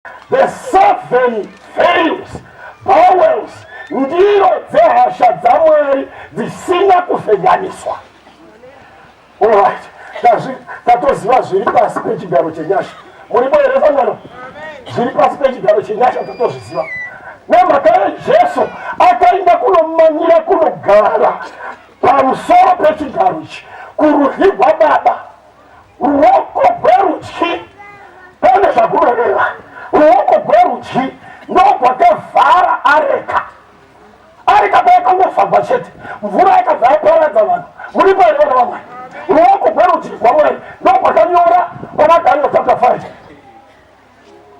The seven veils, bowels, ndiro dzehasha dzaMwari dzisina kuvhenganiswa. Alright, tatoziva zviri pasi pechigaro chenyasha. Muripo here sangano? Zviri pasi pechigaro chenyasha tatozviziva. Nemhaka yeJesu akaenda kunomanyira kunogara pamusoro pechigaro ichi kurudyi rwaBaba. Ruoko rwerudyi pane zvakunoreva. Ruoko rwerudyi ndogwakavhara areka. Areka payakangovhagwa chete, mvura yakabva yaparadza vanhu. Muripo here vana vaMwari? Ruoko rwerudyi rwaMwari ndogwakanyora pana Daniel chapter 5.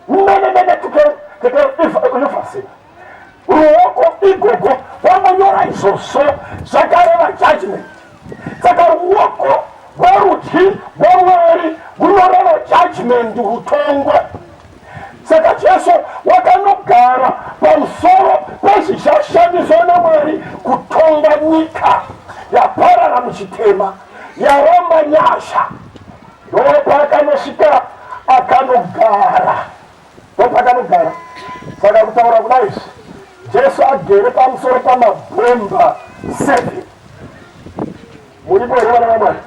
Mene tukeufasina ruoko igogo wangonyora izvozvo zvakareva judgment. Saka ruoko rwerudyi rwaMwari runoreva judgment, rutongo. Saka Jesu wakanogara pamusoro pezvichashandiswa naMwari kutonga nyika yaparara muchitema, yaramba nyasha. Ndopakanosvika akanogara, ndopakanogara. Saka kutaura kudai izvi, Jesu agere pamusoro pamabhomba 7. Muripo here vana vaMwari?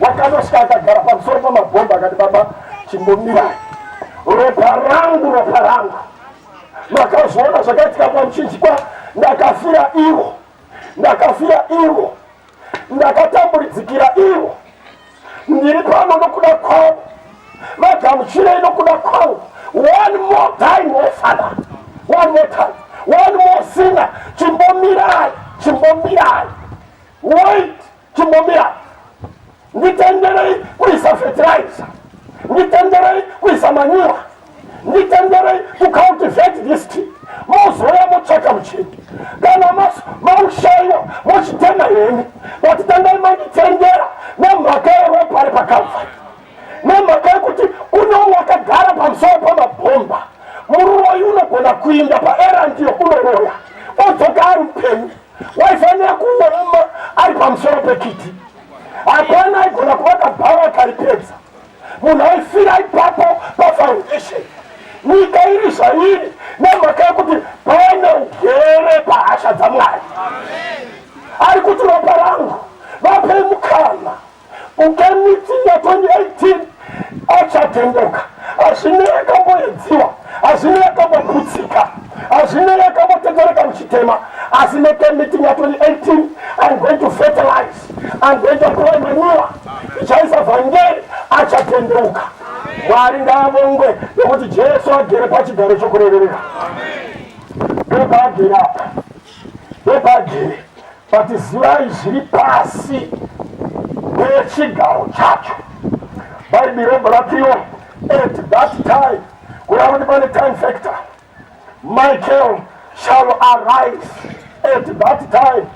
Wakanosvika akagara pamusoro pamabhomba akati, Baba, chimbomirai, ropa rangu, ropa rangu, makazviona zvakaitika pamuchinjikwa, ndakafira ivo, ndakafira ivo, ndakatamburidzikira ivo, ndiri pano nokuda kwavo, vagamuchirei nokuda kwavo. One more time, oh Father, one more time, one more sinner, chimbomirai, chimbomirai, wait, chimbomirai, nditenderei kuisa fertilizer, nditenderei kuisa manure, nditenderei kucultivate this tree, mozouya motsvaka muchini. Kana maushaiwa mochitema henyu, but tangai manditendera nemhaka yeropa repaKalvari, nemhaka yekuti kune wakagara pamusoro pamabhomba. Muroyi unogona kuinda paerandiyo kunoroya, odzoka ari mupenyu. Waifanira kuoma ari pamusoro pekiti. Hapana aigona kuvaka bhawa akaripedza. Munhu aifira ipapo pafoundation. Nyika iri zvairi nemhaka yekuti pane ugere pahasha dzaMwari. Ari kuti ropa rangu, vapei mukana. Uke miti ya 2018 achatendoka. Hazvinei akamboedziwa, hazvinei akamboputsika, hazvinei akambotetereka muchitema, asi neke meeting ya 2018 I'm going to fertilize, I'm going to apply manure, ndichaisa vhangeri, achatendeuka. Mwari ngaavongwe nekuti Jesu agere pachigaro chokureverera. Ndopaagere apa, ndopaagere. But zivai zviri pasi pechigaro chacho. Bhaibheri robva ratiwo at that time, kureva kuti pane time factor. Michael shall arise at that time.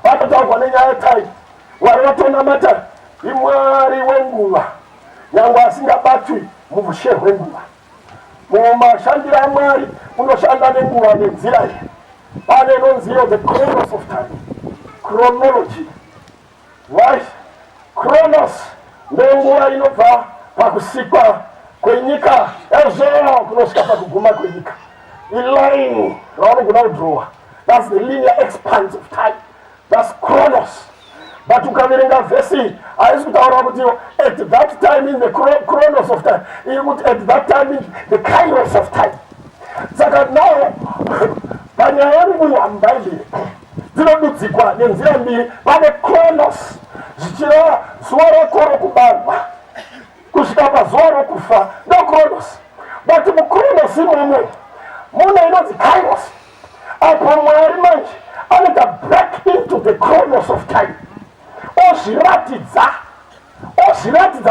Vatotaurwa nenyaya yetime. Mwari vatonamata iMwari wenguva, nyangwe asingabatwi muvushe hwenguva. Mumashandiro aMwari unoshanda nenguva nenzira iyi. Pane inonzi iyo the chronos of time, chronology, right? Chronos ndonguva inobva pakusikwa kwenyika ezvo kunosvika pakuguma kwenyika. Iline ravanogona kudrowa, that's the linear expanse of time, that's chronos. But ukaverenga vhesi haisi kutaura kuti at that time in the chronos of time, iri kuti at that time in the kairos of time. Saka now panyaya yenguva muBhaibheri dzinodudzikwa nenzira mbiri. Pane chronos, zvichireva zuva rako rokubarwa kusvika pazuva rokufa, ndo chronos. But muchronos imomo mune inonzi kairos, apo Mwari manje anoita break into the chronos of time, ozviratidza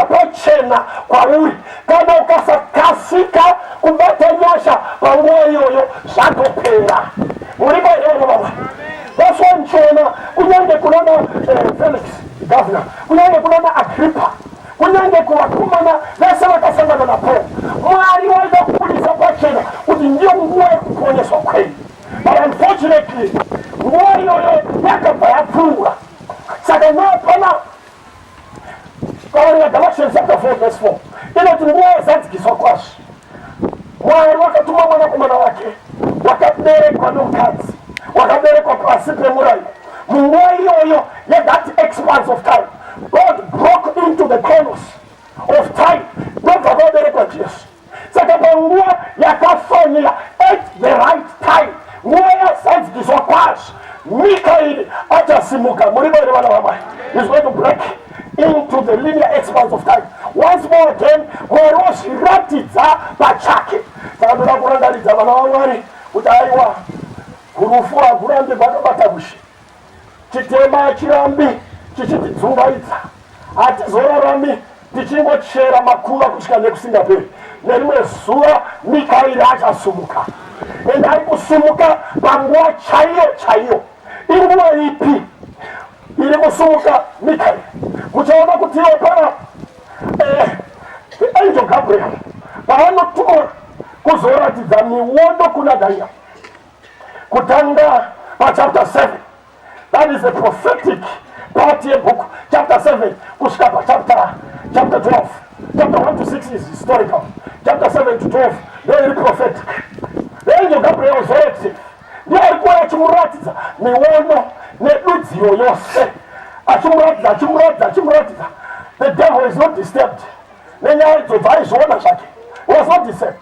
pachena kwauri. Kana ukasakasika kubata nyasha panguva iyoyo, zvatopera. Muripo here vana vamwari? That's why ndichiona kunyange kunana Felix governor, kunyange kunana Agrippa, kunyange kuvakomana vese vakasangana naPaul, Mwari waida kubudisa pachena kuti ndiyo nguva yekuponeswa kwenyu, but unfortunately nguva iyoyo yakabva yapfuura. Saka napana kaverenga Galatians chapter 4 verse 4, inoti nguva yazadzikiswa kwazvo, Mwari wakatuma mwanakomana wake wakaberekwa nomukadzi, wakaberekwa pasi pemurayiro. Munguva iyoyo yethat expanse of time, God broke into the chronos of time, ndobva kwaberekwa Jesu. Saka panguva yakafanira, at the right time, nguva yazadzikiswa kwazvo, Mikaeri achasimuka. Muri vaire vana vamwari? Is going to break into the linear expanse of time once more again. Mwari wozviratidza pachake. Saka ndoda kurangaridza vana vamwari kuti aiwa, kurufu hakurambi kwakabata ushe. Chitema hachirambi chichitidzungaidza. Hatizorarami tichingochera makuva kusvika nekusingaperi. Nerimwe zuva Mikaeri achasumuka, and ari kusumuka panguva chaiyo chaiyo. Inguva ipi iri kusumuka Mikaeri? Muchaona kuti iwo pana the angel Gabriel paanotumwa kuzoratidza miono kuna Daniel, kutanga pachapter 7, that is a prophetic part yebook, chapter 7 kusvika pachapter chapter 12. Chapter 1 to 6 is historical, chapter 7 to 12 ndoiri prophetic. The angel Gabriel was very active. Ndiye ari kuuya achimuratidza miono nedudziro yose, achimuratidza, achimuratidza, achimuratidza. The devil is not disturbed nenyaya idzodzo, aizviona zvake, was not disturbed.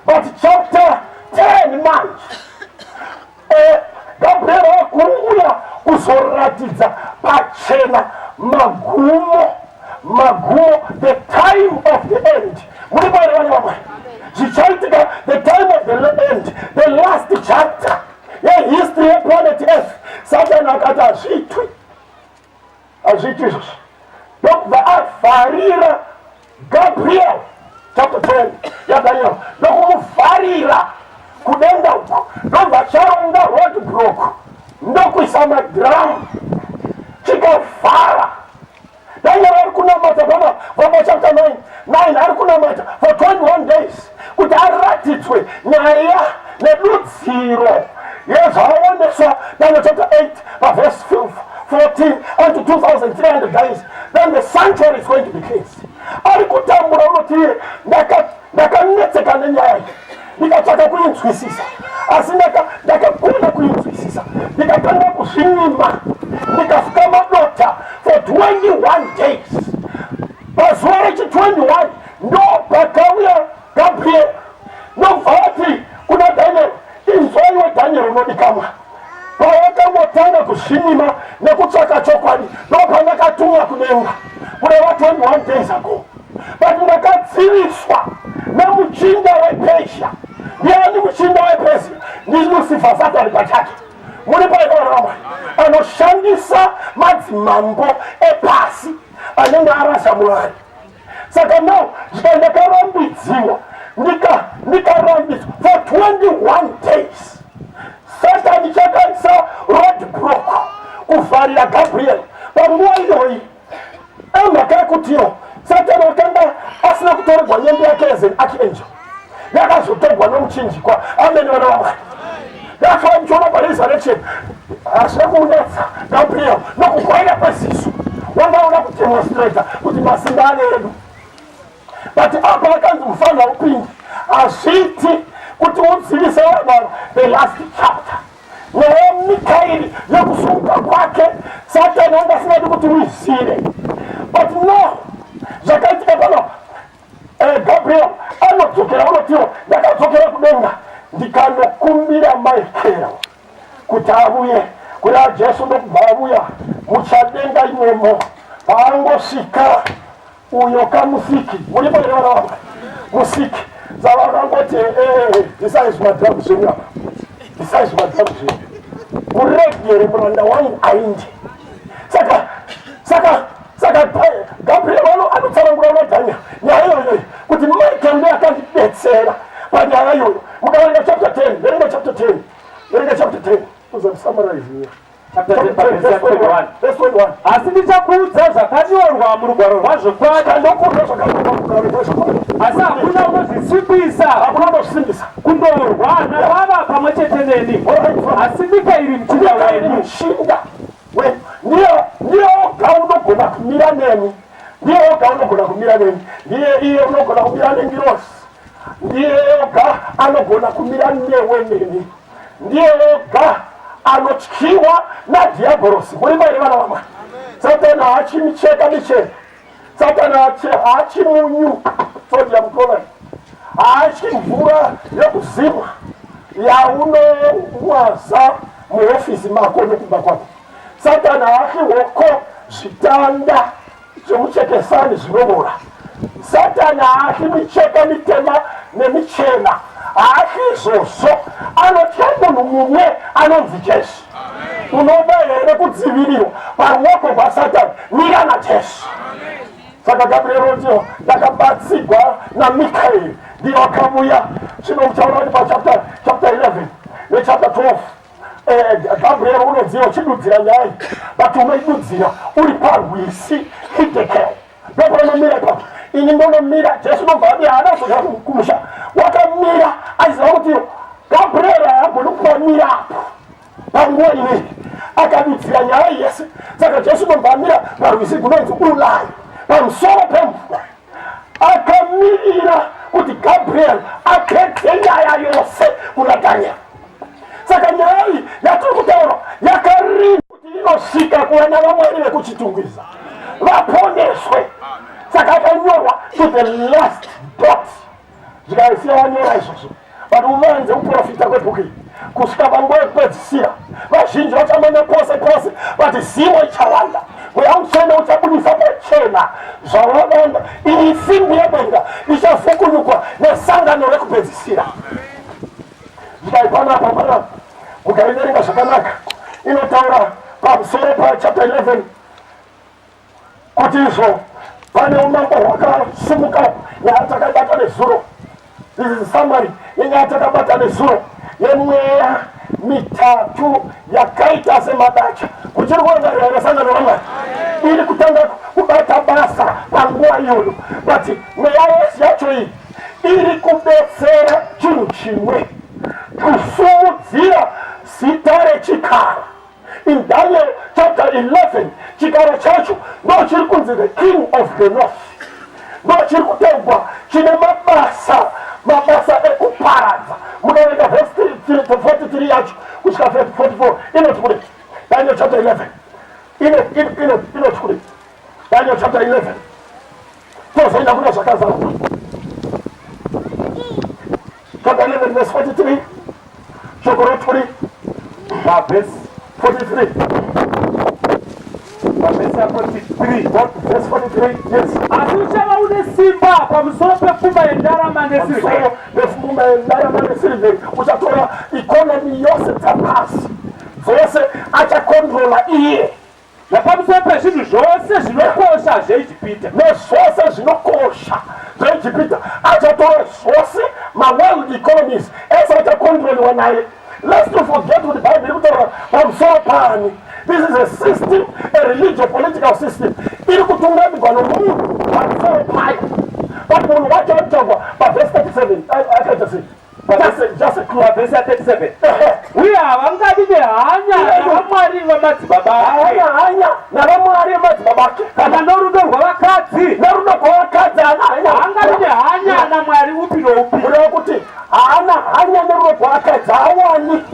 But chapter 10 manje, Gabriel akuuya kuzoratidza pachena magumo, magumo, the time of the end. Muri paire, vana vamwe? Zvichaitika the time of the end, the last chapter yehistory yeplanet Earth. Satan akati hazviitwi, hazviitwi izvozvo, ndokubva avharira Gabriel, chapter 10 yaDaniel, ndokumuvharira kudenga uko, ndobva charonga road block, ndokuisa madhiramu, chikavhara. Daniel ari kunamata pana papa chapter 9 9, ari kunamata for 21 days kuti aratidzwe nyaya nedudziro yezvaoneswa Daniel chapter 8 paverse 14, unto 2300 days, then the sanctuary is going to be cleansed. Ari kutambura, unoti ndakanetseka nenyaya iyi, ndikatsvaka kuinzwisisa, asi ndakagona kuinzwisisa. Ndikatanga kuzvinyima, ndikafuka madota for 21 days. Pazuva rechi21 ndo pakauya Gabriel, ndobva ati kuna Daniel, "Inzwaiwe Daniel unodikamwa, pawakangotanga kuzvinyima nekutsvaka chokwadi, ndopandakatumwa kudenga, kureva 21 days ago. But ndakadziviswa nemuchinda wePersia." Ndiani muchinda wePersia? NdiLucifer, Satani pachake. Muri paikavana, anoshandisa madzimambo epasi anenge arasa Mwari. Saka now zvika ndakarambidziwa, ndikarambidzwa for 21 days. Satani chakaisa road block kuvharira Gabriel panguva iyoyi, emhaka yekutiyo Satani akanga asina kutorerwa nyembe yake as an archangel, yakazotorwa nomuchinjikwa. Ameni, vana vamwari. That's why muchiona paresurrection hazvina kuunetsa Gabriel nokugwaira kweziso, wangaona kudemonstrata kuti masimba ane edu. But apa akanzi mufanira upindi, hazviiti kuti udzivise vanhu. The last chapter, nyaya yaMikaeri yekusunga kwake, Satani anga asingadi kuti uizive. But no, zvakaitika panapa, Gabriel anodzokera, unotiwo, "Ndakadzokera kudenga, ndikanokumbira Michael kuti avuye kuna Jesu." Ndokubva avuya muchadenga imomo. Paangosvika uyo kamusiki, muripo here, vana vamwe? Musiki saka akangoti, "Isai zvimadhiramu zvenyu apa, isai zvimadhiramu zvenyu, muregere muranda wangu ainde." Saka Gabriel anotsanangura kuna Daniel nyaya iyoyo kuti Michael ndiye akandibetsera panyaya iyoyo. Mukaverenga chapter 10, verenga chapter 10, verenga chapter 10, uzasummarize here. Chapter 10, verse 21. Verse 21. Asi ndichakuudza zvakanyorwa murugwaro rwazvokwadi. Ndokurwa zvakanyorwa murugwaro rwezvokwadi. Asi hakuna unozvisimbisa Hakuna unozvisimbisa kundorwa navava pamwe chete neni, asi Mikaeri muchinda Mikaeri wenyu. Muchinda wenyu, ndiye oga unogona kumira neni, ndiye oga unogona kumira neni, ndiye iye unogona kumira nengirosi. Ndiye oga anogona kumira newe neni. Ndiye oga anotyiwa nadhiabhorosi. Muri maire vana vamwari. Satani haachi micheka michena. Satani haachi munyu sodium chloride. Haachi mvura yekuzimwa yaunowaza muhofisi mako nokumba kwako. Satani haachi hoko zvitanda zvemuchekesani zvinovora. Satani haasi micheka mitema nemichena, haasi izvozvo. Anotya munhu mumwe anonzi Jesu. Unoda here kudzivirirwa paruoko rwaSatani? Mira naJesu. Saka Gabriel rotio ndakabatsigwa naMikaeri ndiye akavuya. Zvino uchaona kuti pachapter chapter 11 nechapter 12 Eh, Gabriel unoziva uchidudzira nyaya iyi but unoidudzira uri parwisi Hidekel ndopanomira ipapo ini ndonomira Jesu ndobva amira haana kuzodya kumusha wakamira achiziva kuti Gabriel haagoni kupamira apo panguva inei akadudzira nyaya yese saka Jesu ndobva amira parwizi gunonzi Ulai pamusoro pemvura akamirira kuti Gabriel apedze nyaya yose kuna Daniel. Saka nyaya iyi yatiri kutaura yakarinda kuti inosvika kuvana vaMwari vekuChitungwiza vaponeswe. Saka yakanyorwa to the last dot, zvikasiya vanyora izvozvo but uvanze kuprofita kwebhuku iyi kusvika panguva yekupedzisira vazhinji vachamanya kwose kwose but zivo ichawanda mweya mutsvene uchabudisa pachena zvavavanda iyi simbi yedenga ichafukunyukwa nesangano rekupedzisira zvikai panapa panapa mukaiverenga zvakanaka inotaura pamusoro pachapter 11 kuti izvo pane umambo hwakasumuka nyaya takabata nezuro this is summary yenyaya takabata nezuro yemweya mitatu yakaita semadacha kuchiri kurangarira here sangano ramwari iri kutanga kubata basa panguva iyoyo but mweya yese yacho iyi iri kubetsera chinhu chimwe kusumudzira zita rechikara In Daniel chapter 11 chikara chacho ndo chiri kunzi the king of the north, ndo chiri kutaurwa chine mabasa mabasa ekuparadza. Mukaverenga verse 43 yacho kusvika verse 44 inoti kudii? Daniel chapter 11 inoti kudii? Daniel chapter 11 tozoenda kuna zvakazarurwa chapter 11 verse 43 shoko roturi pavhesi 43 pavhesi ya 43 verse 43 yes asi uchava une simba pamusoro pepfuma yendarama nesirivheri pefuma yendarama nesirivheri uchatora ikonomi yose dzapasi dzose achakontrola iye Napamusoro pezvinhu zvose zvinokosha zveIjipita. Nezvose zvinokosha zveIjipita. Achatora zvose maworld economies ese achakontroliwa naye. Let's not forget kuti Bhaibheri kutaura pamusoro paani. This is a system, a religious political system iri kutungamirwa nomunhu pamusoro payo. But munhu wacho anotaurwa pavhesi 37 akaita sei? Pavhesi ya 37 uye havangadi nehanya navamwari vamadzibaba ake hanya navamwari vemadzibaba ake kana norudo rwavakadzi nerudo rwavakadzi haana hanya haangadi nehanya namwari upi noupi kureva kuti haana hanya nerudo rwavakadzi hawani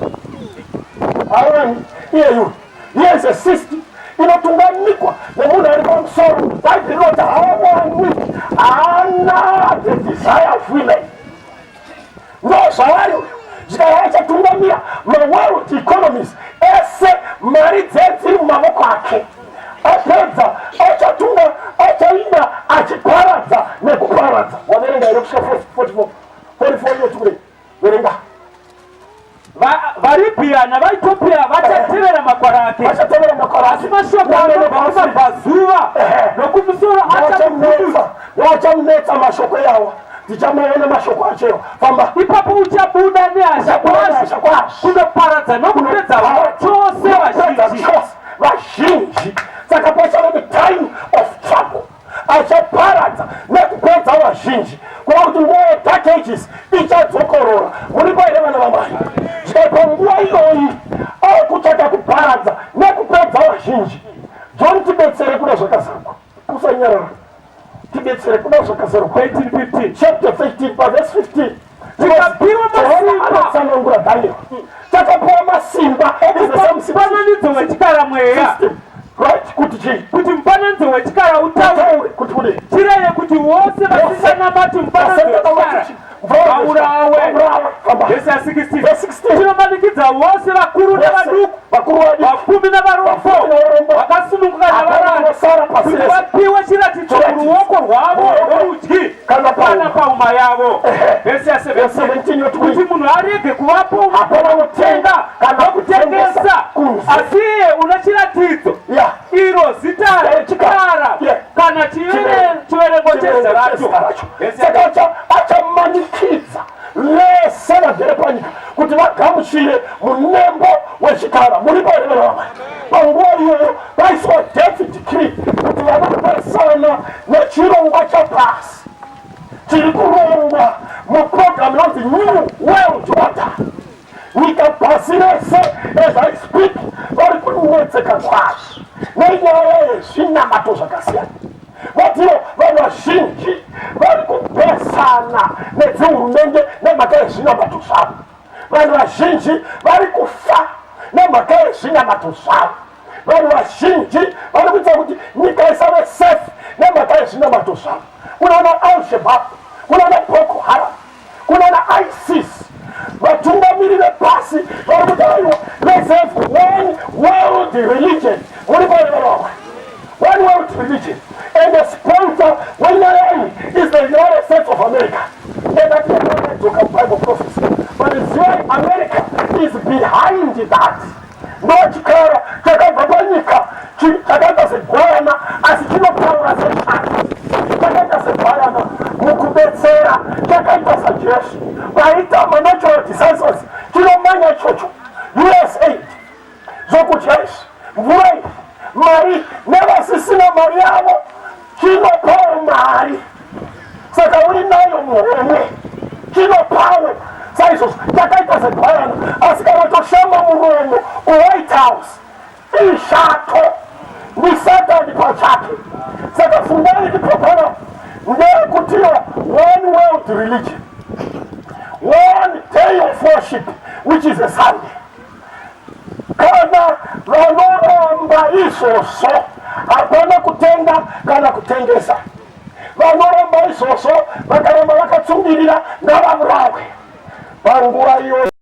hawani iyeyu here is a system inotungamikwa nemunhu ari pamusoro bhaibheri rinoti hawanwi haana the desire of women Ndozvavari uyu zvikava achatungamira maworld economies ese mari dzedziri mumavoko ake apedza achatunga achainda achiparadza nekuparadza waverenga here kusvika 44 44 inoti kudei verenga VaRibhiya navaItopia vachatevera makwara ake, vachatevera makwara ake. Asi mashoko anobva kumabvazuva nokumusoro achamubvundusa, achamunetsa mashoko iyawa tichamaona mashoko acheyo famba ipapo uchabuda nehasha kwazvo kunoparadza nokupedza chose vazhinji vazhinji saka pachava netime of trouble achaparadza nekupedza vazhinji kureva kuti nguva yedark ages ichadzokorora muripo here vana vamwari zvikai panguva iyoyi akutsvaka kuparadza nekupedza vazhinji john tibetsere kuda zvakazarurwa usanyarara tibetsere kuda zvakazarurwa 13 15 chapter 13 pavhesi 15. raDaniel chakapiwa masimba. Is the same system. Mufananidzo wechikara mweya. System. Right, kuti chii? Kuti mufananidzo wechikara utaure. Utaure kuti kudii? Chireye kuti vose vasinganamati mufananidzo wechikara vaurawe. Vhesi ya 16. Verse 16. Chinomanikidza vose, vakuru nevaduku, Vakuru, vadiki, vapfumi nevarombo, vapfumi nevarombo, vakasununguka hapana navaranda, unosara pasi kuti rese. vapiwe chiratidzo muruoko rwavo rworudyi Kana pauma. kana pauma yavo. Vhesi ya Verse 17. 17 yoti Kuti kudii? munhu arege kuvapo Hapana unotenga kana kutengesa kunze. asi iye una chiratidzo, iro zita rechikara kana chiverengo chezita racho. Vhesi ya Saka achamanikidza vese vagere panyika kuti vagamuchire munembo wechikara. Muri parevera vamwe, panguva iyoyo paiswa death decree kuti vanopesana nechirongwa chapasi chiri kurongwa muprogram inonzi New World Order. Nyika pasi rese, as I speak, vari kunetseka kwazvo nenyaya yezvinamato zvakasiyana. Vatiwo vanhu vazhinji vari kupesana nedzihurumende nemhaka yezvinamato zvavo. Vanhu vazhinji vari kufa nemhaka yezvinamato zvavo. Vanhu vazhinji vari kuita kuti nyika isave safe nemhaka yezvinamato zvavo. Kunaana Al-Shabaab, kunaana Boko Haram, kunaana ISIS. Vatungamiri vepasi vari kuti aiwa, let's have one world religion. Muri parevarova, one world religion, and the sponsor wenyaya iyi is the United States of America. Endatiedzoka Bible prophecy, but zivai, America is behind that. Ndochikara chakabva panyika, chakaita segwayana asi chinotaura sechake. Chakaita segwayana mukubetsera, chakaita saJesu vaita manatural disasters. Chinomanya ichocho USAID, zvokudya izvi, mvura iyi, mari nevasisina mari yavo, chinopawo mari. Saka uri nayo muhomwe, chinopawo saizvozvo. Chakaita segwayana, asi kana toshama muromo kuWhite House, ishato, ndisatani pachake. Saka fungai ndipopana ndeyekutiwo one world religion, one day of worship, which is a Sunday. Kana vanoramba izvozvo, hapana kutenga kana kutengesa. Vanoramba izvozvo, vakaramba vakatsungirira, ngavavurawe panguva iyo.